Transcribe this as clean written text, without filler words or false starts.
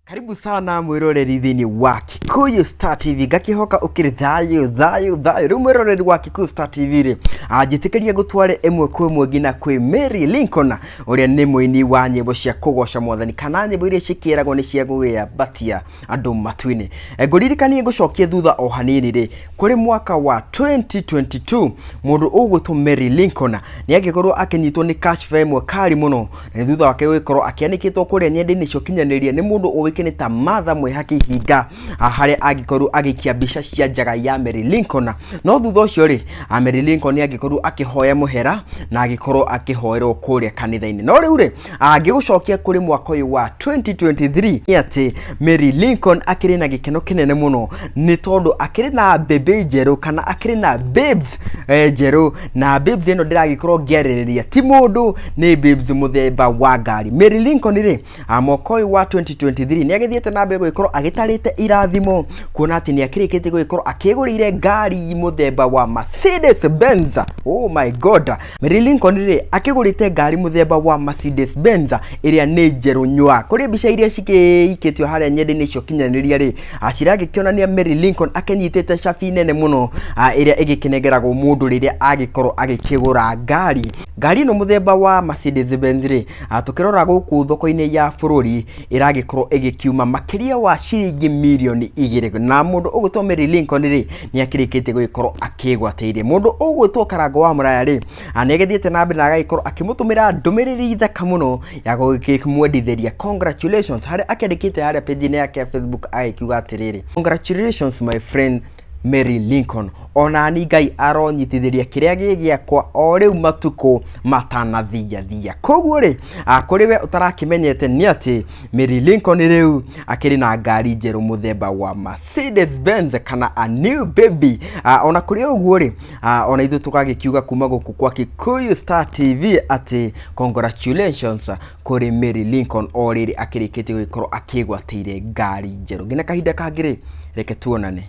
Karibu sana mwiroreri thĩinĩ wa Kikuyu Star TV, ngakĩhoka ũkĩrĩ thayũ thayũ thayũ. Rĩu mwĩroreri wa Kikuyu Star TV rĩ, anjĩtĩkĩria ngũtware ĩmwe kwa ĩmwe nginya kwĩ Mary Lincoln, ũrĩa nĩ mũini wa nyĩmbo cia kũgoca mwathani kana nyĩmbo iria cikĩragwo nĩ cia gũgĩambatia andũ matu-inĩ. Ngũririkanie ngũcokie thutha o hanini rĩ, kũrĩ mwaka wa 2022 mũndũ ũgwĩtwo Mary Lincoln nĩ angĩkorwo akĩnyitwo nĩ kashfa ĩmwe kari mũno, na nĩ thutha wake gũgĩkorwo akĩanĩkĩtwo kũrĩa nenda-inĩ cia ũkinyanĩria nĩ mũndũ ũĩkaine ta Martha Mwĩhaki Hinga, harĩa angĩkorwo agĩikia mbica cia njaga ya Mary Lincoln. No thutha ũcio rĩ, Mary Lincoln nĩ angĩkorwo akĩhoya mũhera na agĩkorwo akĩhoerwo kũrĩa kanitha-inĩ. No rĩu rĩ, ngĩgũcokia kũrĩ mwaka ũyũ wa 2023 nĩ atĩ Mary Lincoln akĩrĩ na gĩkeno kĩnene mũno nĩ tondũ akĩrĩ na baby njerũ kana akĩrĩ na babes njerũ, na babes ĩno ndĩragĩkorwo ngĩarĩrĩria ti mũndũ, nĩ babes mũthemba wa ngari. Mary Lincoln rĩ, mwaka ũyũ wa 2023 nĩ agĩthiĩte na mbere gũgĩkorwo agĩtarĩte irathimo kuona atĩ nĩ akĩrĩkĩtie gũgĩkorwo akĩgũrĩire ngari mũthemba wa Mercedes Benz. Oh my God. Mary Lincoln rĩ, akĩgũrĩte ngari mũthemba wa Mercedes Benz ĩrĩa nĩ njerũ nyua. Kũrĩ mbica iria cikĩikĩtio harĩa nenda-inĩ cia ũkinyanĩria rĩ, ciragĩkĩonania Mary Lincoln akĩnyitĩte cabi nene mũno, ĩrĩa ĩgĩkĩnengeragwo mũndũ rĩrĩa agĩkorwo agĩkĩgũra ngari. Ngari ĩno mũthemba wa Mercedes Benz rĩ, tũkĩrora gũkũ thoko-inĩ ya bũrũri ĩragĩkorwo ĩgĩkiuma makĩria wa ciringi mirioni 2, na mũndũ ũgwĩtwo Mary Lincoln rĩ, nĩ akĩrĩkĩtie gũgĩkorwo akĩgwatĩirie. Mũndũ ũgwĩtwo Karango wa Mũraya rĩ, nĩ agĩthiĩte na mbere na agagĩkorwo akĩmũtũmĩra ndũmĩrĩri thaka mũno ya gũkĩmwendithĩria congratulations, harĩa akĩandĩkĩte harĩa page-inĩ yake ya Facebook agĩkiuga atĩrĩrĩ, congratulations my friend Mary Lincoln, onani Ngai aronyitithĩria kĩrĩa gĩ gĩakwa o rĩu matukũ matanathiathia. Koguo rĩ, kũrĩ we ũtarakĩmenyete nĩ atĩ Mary Lincoln rĩu akĩrĩ na ngari njerũ mũthemba wa Mercedes Benz kana a new baby. Ona kũrĩ ũguo rĩ, ona ithuĩ tũgagĩkiuga kuma gũkũ kwa Kikuyu Star TV atĩ congratulations kũrĩ Mary Lincoln o rĩrĩ akĩrĩkĩtie gũgĩkorwo akĩgwatĩire ngari njerũ. Nginya kahinda kangĩ rĩ, reke tuonane.